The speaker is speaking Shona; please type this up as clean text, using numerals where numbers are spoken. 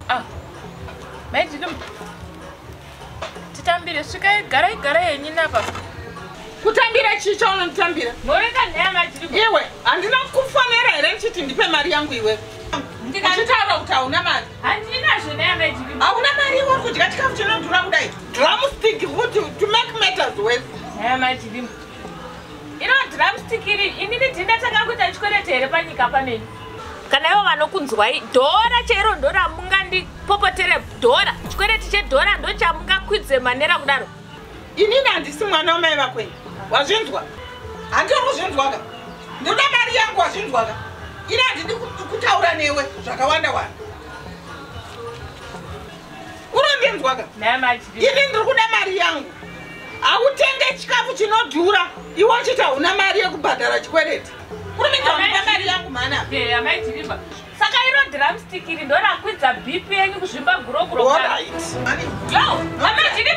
Ah. Mai Jirimu. Titambire svikai garai garai henyu napa. Kutambira chii chaunonditambira? Moreka nhaya Mai Jirimu. Iwe, handina kukufonera here ndichiti ndipe mari yangu iwe? Uchitaura kuti hauna mari. Handina zvona Mai Jirimu. Hauna mari iwe uri kudya chikafu chinodhura kudai. Drumstick futi to make matters worse. Nhaya Mai Jirimu. Ino drumstick iri inini ndindatanga kuita chikwereti here panyika paneni? Kana ivo vanokunzwai dhora chairo ndoramungandipopotere dhora chikwereti chedhora ndochamungakwidze manera kudaro. Inini handisi mwana wamai vako ini. Wazvinzwa? Handiri kuzvinzwaka. Ndoda mari yangu wazvinzwaka. Ini handidi kutaura newe zvakawanda wanda. Unondinzwaka? Ini ndiri kuda mari yangu. Hautenge chikafu chinodhura iwe uchiti hauna mari yekubhadhara chikwereti. Kurumidza undipa mari yangu mhana. Amai Jiriba. Saka iro drumstick iri ndorakwidza BP yenyu kuzvimba gurokuro. All right. Yo, amai Jiriba.